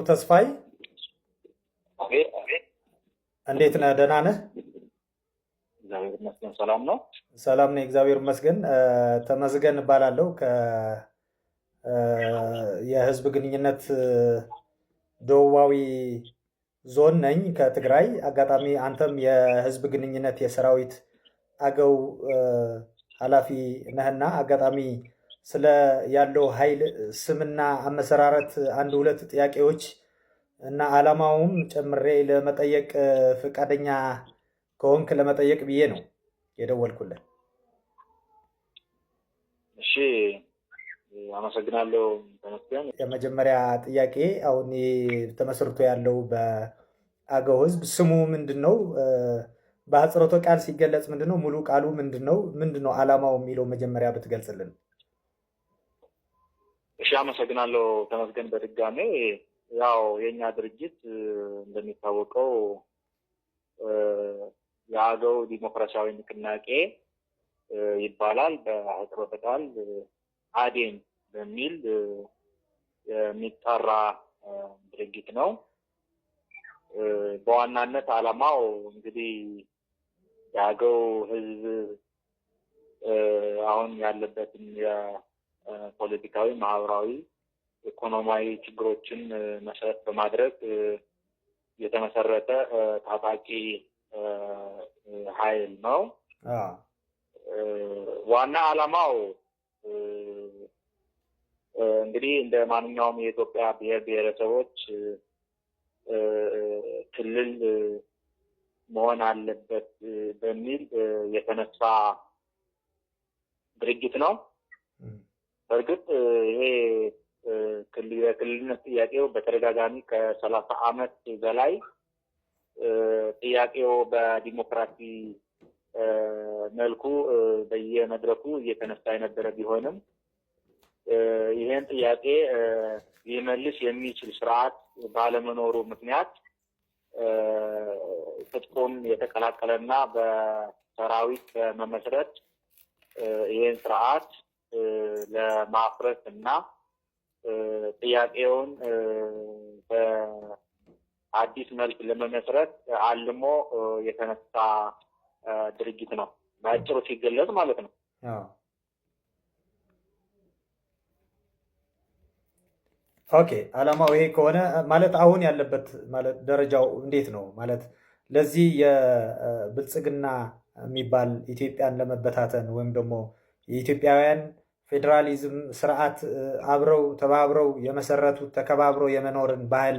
ተስፋይ እንዴት ነህ? ደህና ነህ? እግዚአብሔር ይመስገን ሰላም ነው። ሰላም ነው፣ እግዚአብሔር ይመስገን። ተመስገን እባላለሁ የህዝብ ግንኙነት ደቡባዊ ዞን ነኝ ከትግራይ። አጋጣሚ አንተም የህዝብ ግንኙነት የሰራዊት አገው ኃላፊ ነህና አጋጣሚ ስለ ያለው ኃይል ስምና አመሰራረት አንድ ሁለት ጥያቄዎች እና ዓላማውም ጨምሬ ለመጠየቅ ፈቃደኛ ከሆንክ ለመጠየቅ ብዬ ነው የደወልኩልን። እሺ፣ አመሰግናለሁ ተመስገን። የመጀመሪያ ጥያቄ አሁን ተመስርቶ ያለው በአገው ህዝብ ስሙ ምንድን ነው? በአጽሮተ ቃል ሲገለጽ ምንድን ነው? ሙሉ ቃሉ ምንድን ነው? ምንድን ነው ዓላማው የሚለው መጀመሪያ ብትገልጽልን። እሺ፣ አመሰግናለሁ ተመስገን። በድጋሜ ያው የእኛ ድርጅት እንደሚታወቀው የአገው ዲሞክራሲያዊ ንቅናቄ ይባላል። በአህጽሮተ ቃል አዴን በሚል የሚጠራ ድርጅት ነው። በዋናነት ዓላማው እንግዲህ የአገው ህዝብ አሁን ያለበትን የፖለቲካዊ፣ ማህበራዊ፣ ኢኮኖሚያዊ ችግሮችን መሰረት በማድረግ የተመሰረተ ታጣቂ ኃይል ነው። ዋና ዓላማው እንግዲህ እንደ ማንኛውም የኢትዮጵያ ብሔር ብሔረሰቦች ክልል መሆን አለበት በሚል የተነሳ ድርጅት ነው። በእርግጥ ይሄ የክልልነት ጥያቄው በተደጋጋሚ ከ30 ዓመት በላይ ጥያቄው በዲሞክራሲ መልኩ በየመድረኩ እየተነሳ የነበረ ቢሆንም ይህን ጥያቄ ሊመልስ የሚችል ስርዓት ባለመኖሩ ምክንያት ትጥቁን የተቀላቀለና በሰራዊት በመመስረት ይህን ስርዓት ለማፍረስ እና ጥያቄውን በአዲስ መልክ ለመመስረት አልሞ የተነሳ ድርጅት ነው፣ በአጭሩ ሲገለጽ ማለት ነው። Okay፣ ዓላማው ይሄ ከሆነ ማለት አሁን ያለበት ማለት ደረጃው እንዴት ነው? ማለት ለዚህ የብልጽግና የሚባል ኢትዮጵያን ለመበታተን ወይም ደግሞ የኢትዮጵያውያን ፌዴራሊዝም ስርዓት አብረው ተባብረው የመሰረቱት ተከባብረው የመኖርን ባህል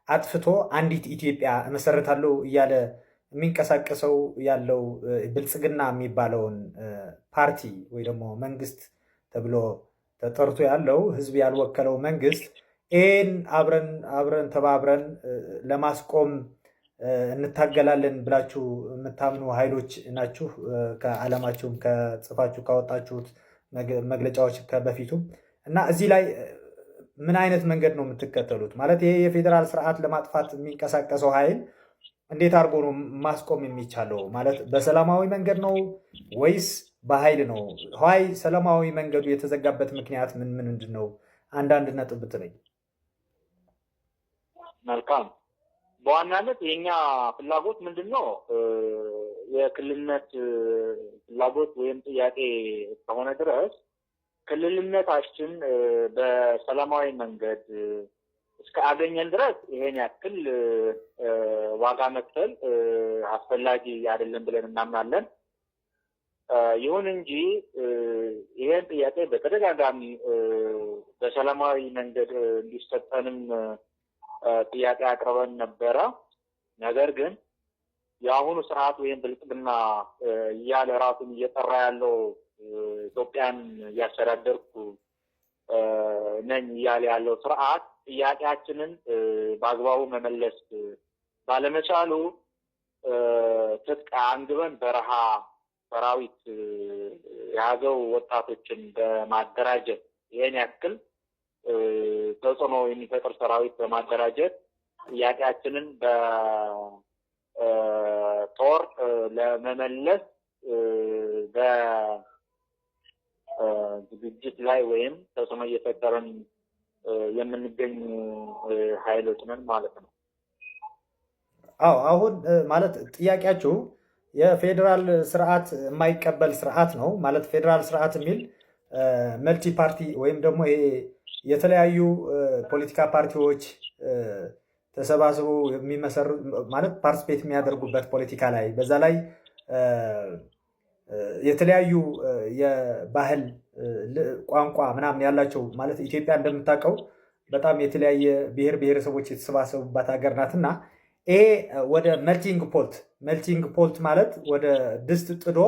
አጥፍቶ አንዲት ኢትዮጵያ እመሰረታለሁ እያለ የሚንቀሳቀሰው ያለው ብልጽግና የሚባለውን ፓርቲ ወይ ደግሞ መንግስት ተብሎ ተጠርቶ ያለው ህዝብ ያልወከለው መንግስት ይህን አብረን አብረን ተባብረን ለማስቆም እንታገላለን ብላችሁ የምታምኑ ኃይሎች ናችሁ። ከዓላማችሁም ከጽፋችሁ ካወጣችሁት መግለጫዎች ከበፊቱ እና እዚህ ላይ ምን አይነት መንገድ ነው የምትከተሉት? ማለት ይሄ የፌዴራል ስርዓት ለማጥፋት የሚንቀሳቀሰው ኃይል እንዴት አድርጎ ነው ማስቆም የሚቻለው? ማለት በሰላማዊ መንገድ ነው ወይስ በኃይል ነው? ይ ሰላማዊ መንገዱ የተዘጋበት ምክንያት ምን ምንድን ነው? አንዳንድ ነጥብ ብትለኝ። መልካም። በዋናነት የኛ ፍላጎት ምንድን ነው? የክልልነት ፍላጎት ወይም ጥያቄ እስከሆነ ድረስ ክልልነታችን በሰላማዊ መንገድ እስከ አገኘን ድረስ ይሄን ያክል ዋጋ መክፈል አስፈላጊ አይደለም ብለን እናምናለን። ይሁን እንጂ ይሄን ጥያቄ በተደጋጋሚ በሰላማዊ መንገድ እንዲሰጠንም ጥያቄ አቅርበን ነበረ። ነገር ግን የአሁኑ ስርዓት ወይም ብልጽግና እያለ ራሱን እየጠራ ያለው ኢትዮጵያን እያስተዳደርኩ ነኝ እያለ ያለው ስርዓት ጥያቄያችንን በአግባቡ መመለስ ባለመቻሉ ትጥቅ አንግበን በረሃ ሰራዊት የያዘው ወጣቶችን በማደራጀት ይህን ያክል ተጽዕኖ የሚፈጥር ሰራዊት በማደራጀት ጥያቄያችንን በጦር ለመመለስ በዝግጅት ላይ ወይም ተጽዕኖ እየፈጠረን የምንገኝ ኃይሎች ነን ማለት ነው። አዎ፣ አሁን ማለት ጥያቄያችሁ የፌዴራል ስርዓት የማይቀበል ስርዓት ነው። ማለት ፌዴራል ስርዓት የሚል multi party ወይም ደግሞ ይሄ የተለያዩ ፖለቲካ ፓርቲዎች ተሰባስበው የሚመሰሩ ማለት participate የሚያደርጉበት ፖለቲካ ላይ፣ በዛ ላይ የተለያዩ የባህል፣ ቋንቋ ምናምን ያላቸው፣ ማለት ኢትዮጵያ እንደምታውቀው በጣም የተለያየ ብሔር ብሔረሰቦች የተሰባሰቡባት ሀገር ናት። እና ይሄ ወደ melting pot፣ melting pot ማለት ወደ ድስት ጥዶ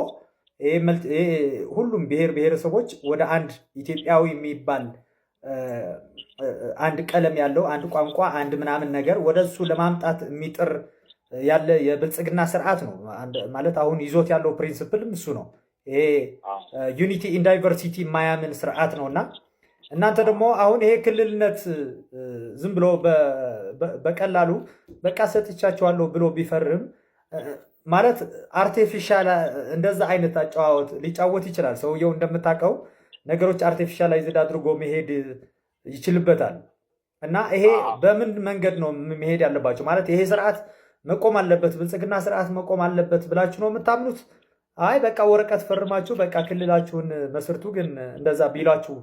ሁሉም ብሔር ብሔረሰቦች ወደ አንድ ኢትዮጵያዊ የሚባል፣ አንድ ቀለም ያለው፣ አንድ ቋንቋ፣ አንድ ምናምን ነገር ወደ እሱ ለማምጣት የሚጥር ያለ የብልጽግና ስርዓት ነው። ማለት አሁን ይዞት ያለው principle ም እሱ ነው። ይሄ unity in diversity የማያምን ስርዓት ነው። እና እናንተ ደግሞ አሁን ይሄ ክልልነት ዝም ብሎ በቀላሉ በቃ ሰጥቻቸዋለሁ ብሎ ቢፈርም ማለት artificial እንደዛ አይነት አጨዋወት ሊጫወት ይችላል። ሰውየው እንደምታውቀው ነገሮች artificialized አድርጎ መሄድ ይችልበታል። እና ይሄ በምን መንገድ ነው መሄድ ያለባቸው? ማለት ይሄ ስርዓት መቆም አለበት፣ ብልጽግና ስርዓት መቆም አለበት ብላችሁ ነው የምታምኑት? አይ በቃ ወረቀት ፈርማችሁ በቃ ክልላችሁን መስርቱ ግን እንደዛ ቢሏችሁ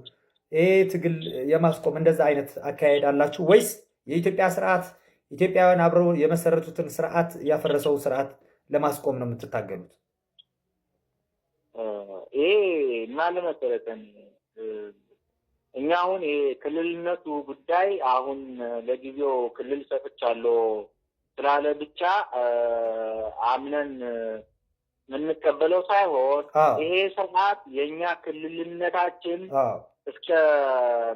ይሄ ትግል የማስቆም እንደዛ አይነት አካሄድ አላችሁ ወይስ የኢትዮጵያ ስርዓት፣ ኢትዮጵያውያን አብረው የመሰረቱትን ስርዓት ያፈረሰው ስርዓት ለማስቆም ነው የምትታገሉት? ይሄ ምን መሰለህ፣ እኛ አሁን ይሄ ክልልነቱ ጉዳይ አሁን ለጊዜው ክልል ሰጥቻለሁ ስላለ ብቻ አምነን የምንቀበለው ሳይሆን ይሄ ስርዓት የእኛ ክልልነታችን እስከ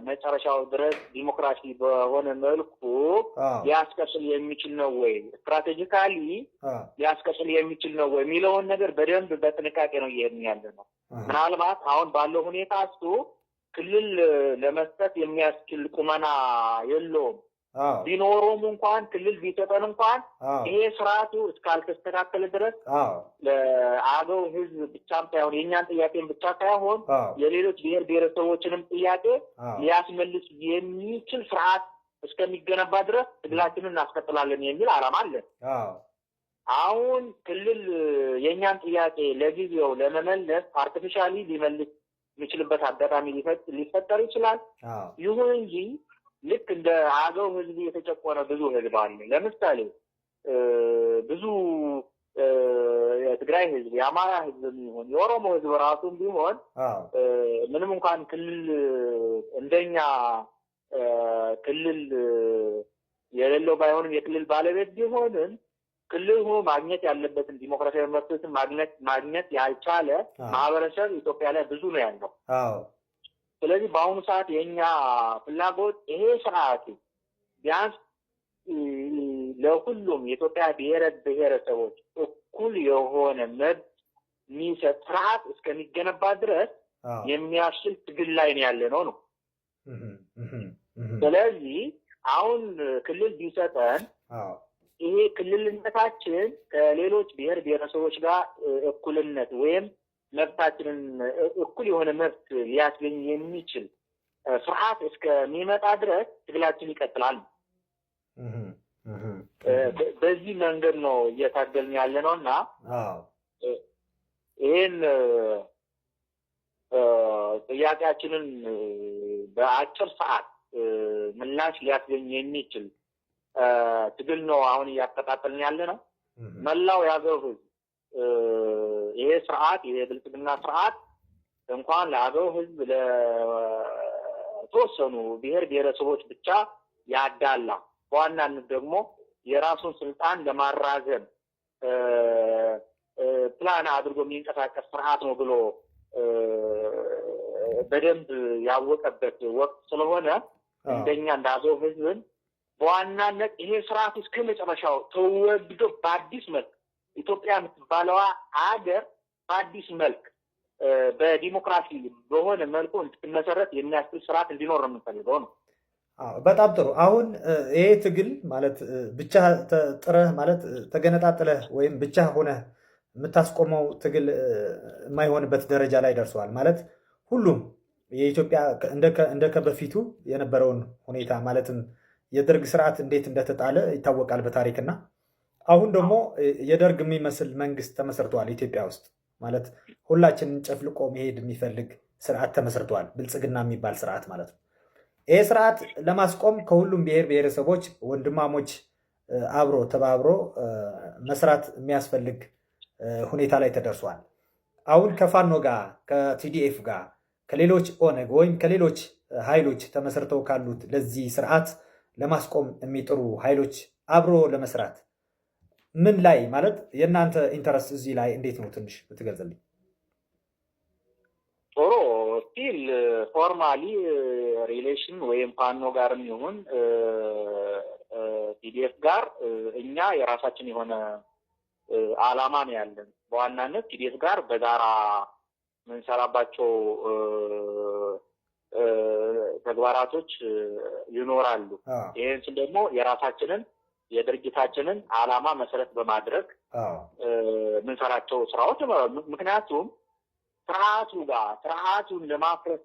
መጨረሻው ድረስ ዲሞክራሲ በሆነ መልኩ ሊያስቀጥል የሚችል ነው ወይ፣ strategically ሊያስቀጥል የሚችል ነው ወይ የሚለውን ነገር በደንብ በጥንቃቄ ነው እየሄድን ያለ ነው። ምናልባት አሁን ባለው ሁኔታ እሱ ክልል ለመስጠት የሚያስችል ቁመና የለውም። ቢኖረውም እንኳን፣ ክልል ቢሰጠን እንኳን ይሄ ስርዓቱ እስካልተስተካከለ ድረስ ለአገው ሕዝብ ብቻም ሳይሆን፣ የእኛን ጥያቄን ብቻ ሳይሆን የሌሎች ብሔር ብሔረሰቦችንም ጥያቄ ሊያስመልስ የሚችል ስርዓት እስከሚገነባ ድረስ ትግላችንን እናስቀጥላለን የሚል ዓላማ አለን። አሁን ክልል የእኛን ጥያቄ ለጊዜው ለመመለስ artificially ሊመልስ የሚችልበት አጋጣሚ ሊፈጠር ይችላል። ይሁን እንጂ ልክ እንደ አገው ህዝብ የተጨቆነ ብዙ ህዝብ አለ። ለምሳሌ ብዙ የትግራይ ህዝብ፣ የአማራ ህዝብ የሚሆን፣ የኦሮሞ ህዝብ ራሱም ቢሆን ምንም እንኳን ክልል እንደኛ ክልል የሌለው ባይሆንም፣ የክልል ባለቤት ቢሆንም፣ ክልል ሆኖ ማግኘት ያለበትን ዲሞክራሲያዊ መብቶችን ማግኘት ያልቻለ ማህበረሰብ ኢትዮጵያ ላይ ብዙ ነው ያለው። ስለዚህ በአሁኑ ሰዓት የእኛ ፍላጎት ይሄ ስርዓቱ ቢያንስ ለሁሉም የኢትዮጵያ ብሔረ ብሔረሰቦች እኩል የሆነ መብት የሚሰጥ ስርዓት እስከሚገነባ ድረስ የሚያስችል ትግል ላይ ነው ያለ ነው። ስለዚህ አሁን ክልል ቢሰጠን ይሄ ክልልነታችን ከሌሎች ብሔር ብሔረሰቦች ጋር እኩልነት ወይም መብታችንን እኩል የሆነ መብት ሊያስገኝ የሚችል ስርዓት እስከሚመጣ ድረስ ትግላችን ይቀጥላል። በዚህ መንገድ ነው እየታገልን ያለ ነው። እና ይህን ጥያቄያችንን በአጭር ሰዓት ምላሽ ሊያስገኝ የሚችል ትግል ነው አሁን እያቀጣጠልን ያለ ነው። መላው የሀገር ሕዝብ ይሄ ስርዓት፣ ይሄ ብልጽግና ስርዓት እንኳን ለአገው ሕዝብ ለተወሰኑ ብሔር ብሔረሰቦች ብቻ ያዳላ፣ በዋናነት ደግሞ የራሱን ስልጣን ለማራዘም ፕላን አድርጎ የሚንቀሳቀስ ስርዓት ነው ብሎ በደንብ ያወቀበት ወቅት ስለሆነ እንደኛ እንደ አገው ህዝብን በዋናነት ይሄ ስርዓት እስከ መጨረሻው ተወግዶ በአዲስ መልክ ኢትዮጵያ የምትባለዋ አገር በአዲስ መልክ በዲሞክራሲ በሆነ መልኩ እንድትመሰረት የሚያስችል ስርዓት እንዲኖር ነው የምንፈልገው ነው። በጣም ጥሩ። አሁን ይሄ ትግል ማለት ብቻ ጥረህ ማለት ተገነጣጥለህ ወይም ብቻ ሆነህ የምታስቆመው ትግል የማይሆንበት ደረጃ ላይ ደርሰዋል። ማለት ሁሉም የኢትዮጵያ እንደ ከበፊቱ የነበረውን ሁኔታ ማለትም የደርግ ስርዓት እንዴት እንደተጣለ ይታወቃል በታሪክና አሁን ደግሞ የደርግ የሚመስል መንግስት ተመስርቷል ኢትዮጵያ ውስጥ። ማለት ሁላችንን ጨፍልቆ መሄድ የሚፈልግ ስርዓት ተመስርቷል። ብልጽግና የሚባል ስርዓት ማለት ነው። ይህ ስርዓት ለማስቆም ከሁሉም ብሔር ብሔረሰቦች ወንድማሞች አብሮ ተባብሮ መስራት የሚያስፈልግ ሁኔታ ላይ ተደርሷል። አሁን ከፋኖ ጋር፣ ከ TDF ጋር፣ ከሌሎች ኦነግ ወይም ከሌሎች ኃይሎች ተመስርተው ካሉት ለዚህ ስርዓት ለማስቆም የሚጥሩ ኃይሎች አብሮ ለመስራት ምን ላይ ማለት የእናንተ interest እዚህ ላይ እንዴት ነው? ትንሽ ብትገልጽልኝ። ጥሩ፣ still formally relation ወይም ፋኖ ጋርም ይሁን TDF ጋር እኛ የራሳችን የሆነ አላማ ነው ያለን። በዋናነት TDF ጋር በጋራ የምንሰራባቸው ተግባራቶች ይኖራሉ። ይህን ስል ደግሞ የራሳችንን የድርጅታችንን አላማ መሰረት በማድረግ የምንሰራቸው ስራዎች ይኖራሉ። ምክንያቱም ስርዓቱ ጋር ስርዓቱን ለማፍረስ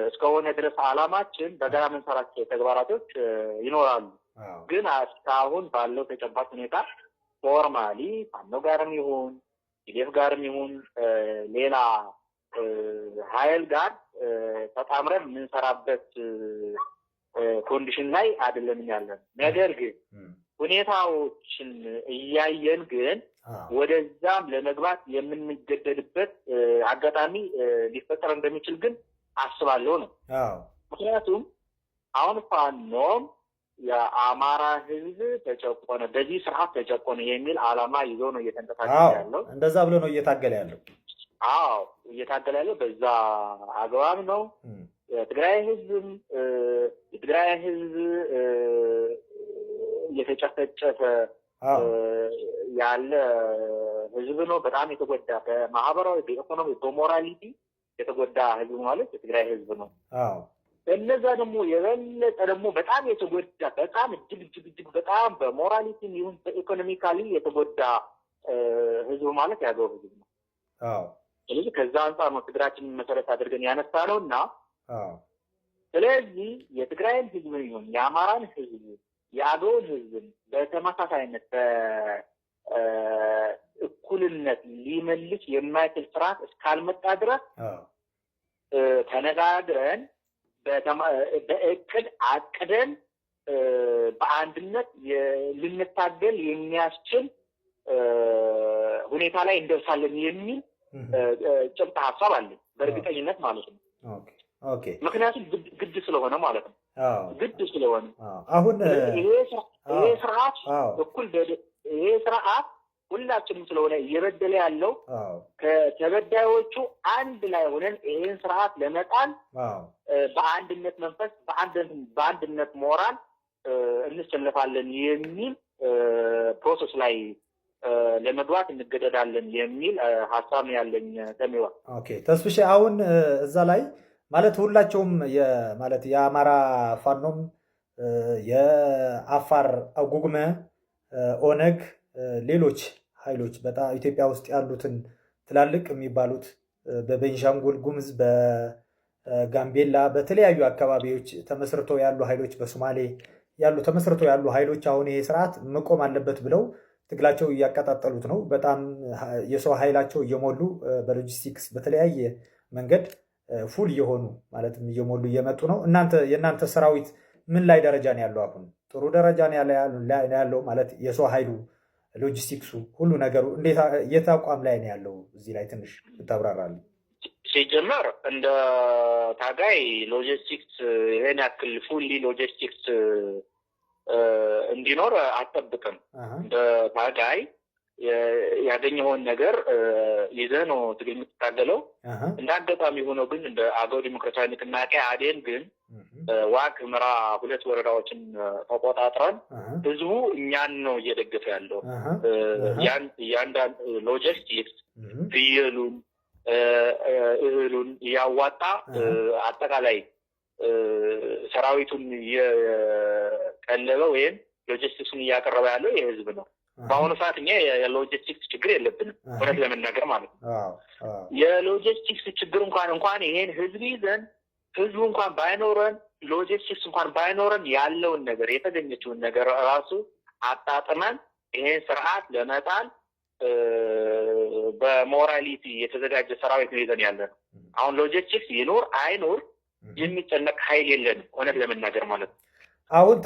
እስከሆነ ድረስ አላማችን በጋራ የምንሰራቸው ተግባራቶች ይኖራሉ። ግን እስካሁን ባለው ተጨባጭ ሁኔታ formally ፋኖ ጋርም ይሁን TDF ጋርም ይሁን ሌላ ሀይል ጋር ተጣምረን የምንሰራበት condition ላይ አይደለም ያለን። ነገር ግን ሁኔታዎችን እያየን ግን ወደዛም ለመግባት የምንገደድበት አጋጣሚ ሊፈጠር እንደሚችል ግን አስባለሁ ነው። ምክንያቱም አሁን ፋኖም የአማራ ሕዝብ ተጨቆነ፣ በዚህ ስርዓት ተጨቆነ የሚል አላማ ይዞ ነው እየተንቀሳቀሰ ያለው። እንደዛ ብሎ ነው እየታገለ ያለው። አዎ፣ እየታገለ ያለው በዛ አግባብ ነው። የትግራይ ሕዝብም የትግራይ ሕዝብ እየተጨፈጨፈ ያለ ህዝብ ነው። በጣም የተጎዳ በማህበራዊ፣ በኢኮኖሚ፣ በ morality የተጎዳ ህዝብ ማለት የትግራይ ህዝብ ነው። እነዛ ደግሞ የበለጠ ደግሞ በጣም የተጎዳ፣ በጣም እጅግ እጅግ እጅግ በጣም በ morality ይሁን በ economically የተጎዳ ህዝብ ማለት ያገው ህዝብ ነው። ስለዚህ ከዛ አንጻር ነው ትግራችንን መሰረት አድርገን ያነሳ ነው እና ስለዚህ የትግራይን ህዝብ ይሁን የአማራን ህዝብ የአገውን ህዝብን በተመሳሳይነት በእኩልነት ሊመልስ የማይችል ስርዓት እስካልመጣ ድረስ ተነጋግረን፣ በእቅድ አቅደን በአንድነት ልንታገል የሚያስችል ሁኔታ ላይ እንደርሳለን የሚል ጭብጥ ሀሳብ አለን፣ በእርግጠኝነት ማለት ነው። ምክንያቱም ግድ ስለሆነ ማለት ነው። ግድ ስለሆነ አሁን ይሄ ስርዓት እኩል ይሄ ስርዓት ሁላችንም ስለሆነ እየበደለ ያለው ከተበዳዮቹ አንድ ላይ ሆነን ይሄን ስርዓት ለመጣል በአንድነት መንፈስ፣ በአንድነት ሞራል እንሰለፋለን የሚል process ላይ ለመግባት እንገደዳለን የሚል ሀሳብ ነው ያለኝ። ተሜዋ። Okay ተስፍሼ፣ አሁን እዛ ላይ ማለት ሁላቸውም ማለት የአማራ ፋኖም፣ የአፋር አጉግመ፣ ኦነግ፣ ሌሎች ኃይሎች በጣም ኢትዮጵያ ውስጥ ያሉትን ትላልቅ የሚባሉት በቤንሻንጉል ጉምዝ፣ በጋምቤላ፣ በተለያዩ አካባቢዎች ተመስርተው ያሉ ኃይሎች፣ በሶማሌ ያሉ ተመስርተው ያሉ ኃይሎች አሁን ይሄ ስርዓት መቆም አለበት ብለው ትግላቸው እያቀጣጠሉት ነው። በጣም የሰው ኃይላቸው እየሞሉ፣ በሎጂስቲክስ በተለያየ መንገድ full እየሆኑ ማለትም እየሞሉ እየመጡ ነው። እናንተ የእናንተ ሰራዊት ምን ላይ ደረጃ ነው ያለው? አሁን ጥሩ ደረጃ ነው ያለው ማለት የሰው ኃይሉ፣ ሎጂስቲክሱ፣ ሁሉ ነገሩ እንዴት የት አቋም ላይ ነው ያለው? እዚህ ላይ ትንሽ ብታብራራልኝ። ሲጀመር እንደ ታጋይ ሎጂስቲክስ ይሄን ያክል fully logistics እንዲኖር አትጠብቅም። እንደ ታጋይ ያገኘኸውን ነገር ይዘህ ነው ትግል የምትታገለው። እንደ አጋጣሚ ሆኖ ግን እንደ አገው ዲሞክራሲያዊ ንቅናቄ አዴን ግን ዋግ ኽምራ ሁለት ወረዳዎችን ተቆጣጥረን ህዝቡ እኛን ነው እየደገፈ ያለው። እያንዳንድ ሎጂስቲክስ ፍየሉን፣ እህሉን እያዋጣ አጠቃላይ ሰራዊቱን እየቀለበ ወይም ሎጂስቲክሱን እያቀረበ ያለው የህዝብ ነው። በአሁኑ ሰዓት እኛ የሎጂስቲክስ ችግር የለብንም፣ እውነት ለመናገር ማለት ነው። የሎጂስቲክስ ችግር እንኳን ይሄን ህዝብ ይዘን ህዝቡ እንኳን ባይኖረን፣ ሎጂስቲክስ እንኳን ባይኖረን፣ ያለውን ነገር የተገኘችውን ነገር ራሱ አጣጥመን ይሄን ስርዓት ለመጣል በ morality የተዘጋጀ ሰራዊት ነው ይዘን ያለ ነው። አሁን ሎጂስቲክስ ይኑር አይኑር የሚጨነቅ ኃይል የለንም፣ እውነት ለመናገር ማለት ነው። አሁን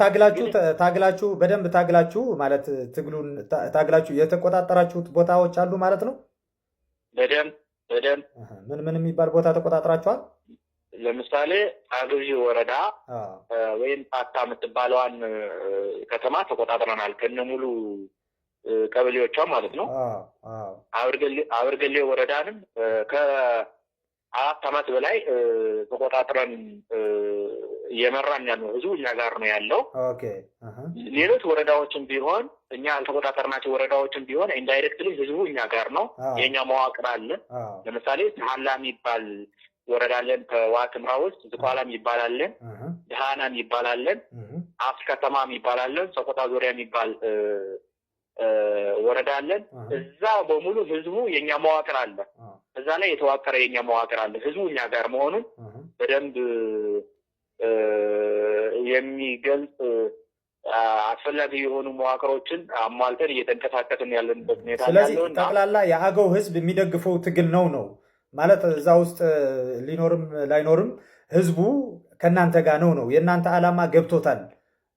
ታግላችሁ፣ በደንብ ታግላችሁ፣ ማለት ትግሉን ታግላችሁ የተቆጣጠራችሁት ቦታዎች አሉ ማለት ነው? በደንብ በደንብ። ምን ምን የሚባል ቦታ ተቆጣጥራችኋል? ለምሳሌ አግዢ ወረዳ ወይም ፓታ የምትባለዋን ከተማ ተቆጣጥረናል፣ ከነሙሉ ቀበሌዎቿ ማለት ነው። አብርገሌ ወረዳንም ከ4 ዓመት በላይ ተቆጣጥረን እየመራን ያለው ህዝቡ እኛ ጋር ነው ያለው። ሌሎች ወረዳዎችም ቢሆን፣ እኛ ያልተቆጣጠርናቸው ወረዳዎችም ቢሆን indirectly ህዝቡ እኛ ጋር ነው። የእኛ መዋቅር አለ። ለምሳሌ ሳህላ የሚባል ወረዳ አለን ከዋግኽምራ ውስጥ፣ ዝቋላ የሚባል አለን፣ ድሃና የሚባል አለን፣ አፍ ከተማ የሚባል አለን፣ ሰቆጣ ዙሪያ የሚባል ወረዳ አለን። እዛ በሙሉ ህዝቡ የእኛ መዋቅር አለ። እዛ ላይ የተዋቀረ የእኛ መዋቅር አለ። ህዝቡ እኛ ጋር መሆኑን በደንብ የሚገልጽ አስፈላጊ የሆኑ መዋቅሮችን አሟልተን እየተንቀሳቀስን ያለንበት ሁኔታ። ስለዚህ ጠቅላላ የአገው ህዝብ የሚደግፈው ትግል ነው ማለት፣ እዛ ውስጥ ሊኖርም ላይኖርም ህዝቡ ከእናንተ ጋር ነው፣ የእናንተ ዓላማ ገብቶታል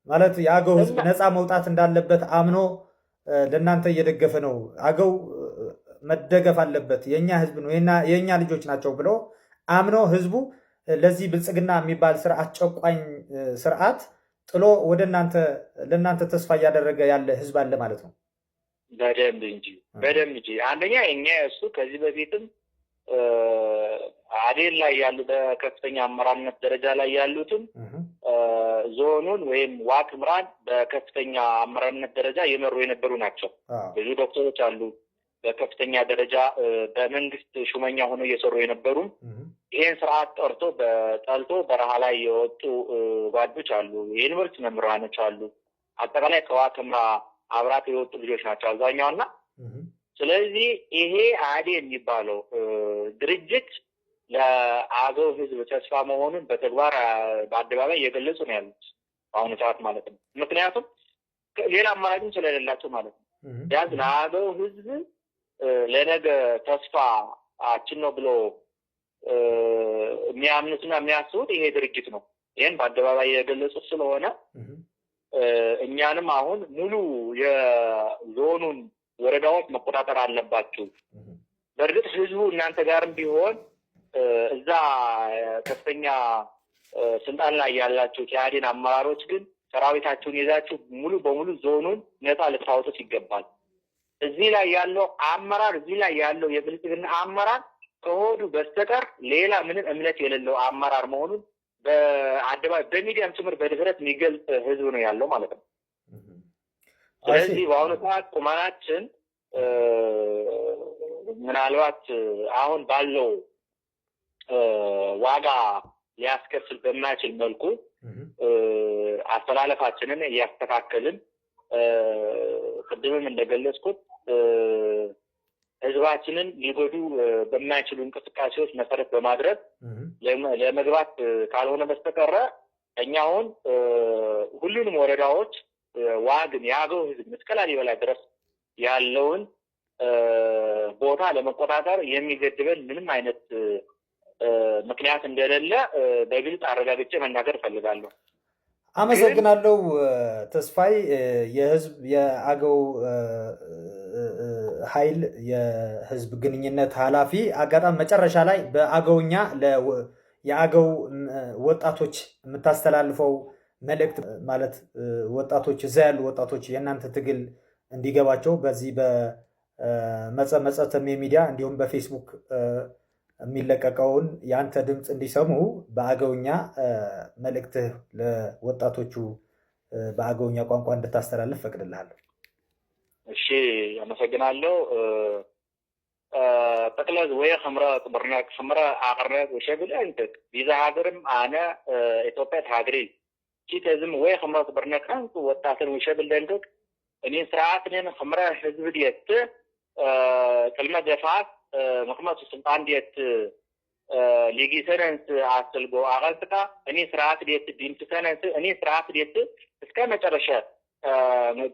ማለት፣ የአገው ህዝብ ነፃ መውጣት እንዳለበት አምኖ ለእናንተ እየደገፈ ነው። አገው መደገፍ አለበት፣ የእኛ ህዝብ ነው፣ የእኛ ልጆች ናቸው ብሎ አምኖ ህዝቡ ለዚህ ብልጽግና የሚባል ስርዓት፣ ጨቋኝ ስርዓት ጥሎ ወደ እናንተ ለእናንተ ተስፋ እያደረገ ያለ ህዝብ አለ ማለት ነው። በደንብ እንጂ፣ በደንብ እንጂ። አንደኛ እኛ እሱ ከዚህ በፊትም አዴን ላይ ያሉ በከፍተኛ አመራርነት ደረጃ ላይ ያሉትም ዞኑን ወይም ዋግኽምራን በከፍተኛ አመራርነት ደረጃ የመሩ የነበሩ ናቸው። ብዙ ዶክተሮች አሉ፣ በከፍተኛ ደረጃ በመንግስት ሹመኛ ሆነው እየሰሩ የነበሩ፣ ይሄን ስርዓት ጠርቶ ጠልቶ በረሃ ላይ የወጡ ጓዶች አሉ። የዩኒቨርሲቲ መምህራኖች አሉ። አጠቃላይ ከዋግኽምራ አብራክ የወጡ ልጆች ናቸው አብዛኛው። እና ስለዚህ ይሄ አዴ የሚባለው ድርጅት ለአገው ህዝብ ተስፋ መሆኑን በተግባር በአደባባይ እየገለጹ ነው ያሉት በአሁኑ ሰዓት ማለት ነው። ምክንያቱም ሌላ አማራጭም ስለሌላቸው ማለት ነው። ቢያንስ ለአገው ህዝብ ለነገ ተስፋችን ነው ብሎ የሚያምኑትና የሚያስቡት ይሄ ድርጅት ነው። ይህን በአደባባይ የገለጹት ስለሆነ እኛንም አሁን ሙሉ የዞኑን ወረዳዎች መቆጣጠር አለባችሁ። በእርግጥ ህዝቡ እናንተ ጋርም ቢሆን እዛ ከፍተኛ ስልጣን ላይ ያላችሁ የኢህአዴን አመራሮች ግን ሰራዊታችሁን ይዛችሁ ሙሉ በሙሉ ዞኑን ነፃ ልታወጡት ይገባል። እዚህ ላይ ያለው አመራር፣ እዚህ ላይ ያለው የብልጽግና አመራር ከሆዱ በስተቀር ሌላ ምንም እምነት የሌለው አመራር መሆኑን በአደባባይ በሚዲያም ጭምር በድፍረት የሚገልጽ ህዝብ ነው ያለው ማለት ነው። ስለዚህ በአሁኑ ሰዓት ቁመናችን ምናልባት አሁን ባለው ዋጋ ሊያስከፍል በማይችል መልኩ አስተላለፋችንን እያስተካከልን፣ ቅድምም እንደገለጽኩት ህዝባችንን ሊጎዱ በማይችሉ እንቅስቃሴዎች መሰረት በማድረግ ለመግባት ካልሆነ በስተቀረ እኛ አሁን ሁሉንም ወረዳዎች ዋግን የአገው ህዝብ እስከ ላሊበላ ድረስ ያለውን ቦታ ለመቆጣጠር የሚገድበን ምንም አይነት ምክንያት እንደሌለ በግልጽ አረጋግጬ መናገር እፈልጋለሁ። አመሰግናለሁ ተስፋይ። የህዝብ የአገው ኃይል የህዝብ ግንኙነት ኃላፊ። አጋጣሚ መጨረሻ ላይ በአገውኛ የአገው ወጣቶች የምታስተላልፈው መልእክት፣ ማለት ወጣቶች፣ እዛ ያሉ ወጣቶች የእናንተ ትግል እንዲገባቸው በዚህ በመጸ መጸ ተሜ ሚዲያ እንዲሁም በፌስቡክ የሚለቀቀውን የአንተ ድምፅ እንዲሰሙ በአገውኛ መልእክትህ ለወጣቶቹ በአገውኛ ቋንቋ እንድታስተላልፍ ፈቅድልሃለሁ። እሺ፣ አመሰግናለሁ። ጠቅለዝ ወይ ከምረ ጥብርነክ ከምረ አቅርነት ወሸብል እንትክ ቢዛ ሀገርም አነ ኢትዮጵያ ሃገሪ ኪተዝም ወይ ከምረ ጥብርነክ አንቱ ወጣትን ወሸብል ደንትክ። እኔ ስርዓት ነን ኽምረ ህዝብ ድየት ቅልመ ደፋት ምክመቱ ስልጣን ድየት ሊጊሰነንስ አስልጎ አቀልጥቃ እኔ ስርዓት ድየት ዲምትሰነንስ እኔ ስርዓት ድየት እስከ መጨረሻ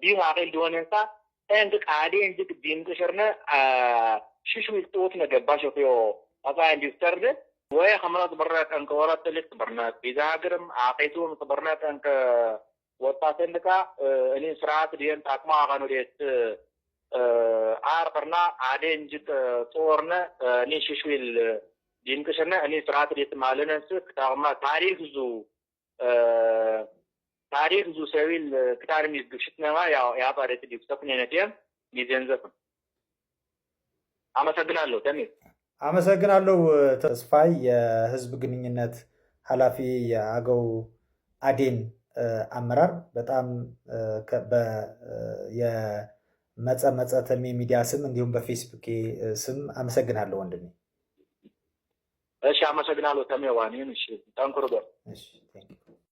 ቢም አቂል ዲሆነንሳ እንድ ቃዴ እንጅግ ዲምቅሽርነ ሽሽ ውስጥዎት ነገባሽ ዮ አባ እንዲስተርድ ወይ ኸምራት በራት እንከ ወራት ልክ በርናት ቢዛ ሀገርም አቂቱም በርናት እንከ ወጣትንካ እኔ ስርዓት ዲየን ታቅማ አጋኑ ዲየት አርቅርና አዴ እንጅግ ጦርነ እኔ ሽሽዊል ዲንቅሽርነ እኔ ስርዓት ዲየት ማለነስ ክታቅማ ታሪክ ዙ ሰዊል ክታርም ይዝግሽትነማ ያው ያባረት ዲክሰኩን የነቲየም ሚዘንዘፍ። አመሰግናለሁ ተሜ። አመሰግናለሁ ተስፋይ፣ የህዝብ ግንኙነት ኃላፊ የአገው አዴን አመራር። በጣም የመጸ መጸ ተሜ ሚዲያ ስም እንዲሁም በፌስቡክ ስም አመሰግናለሁ ወንድሜ። እሺ፣ አመሰግናለሁ ተሜ ዋኔን። እሺ፣ ጠንክሩ በል። እሺ፣ thank you።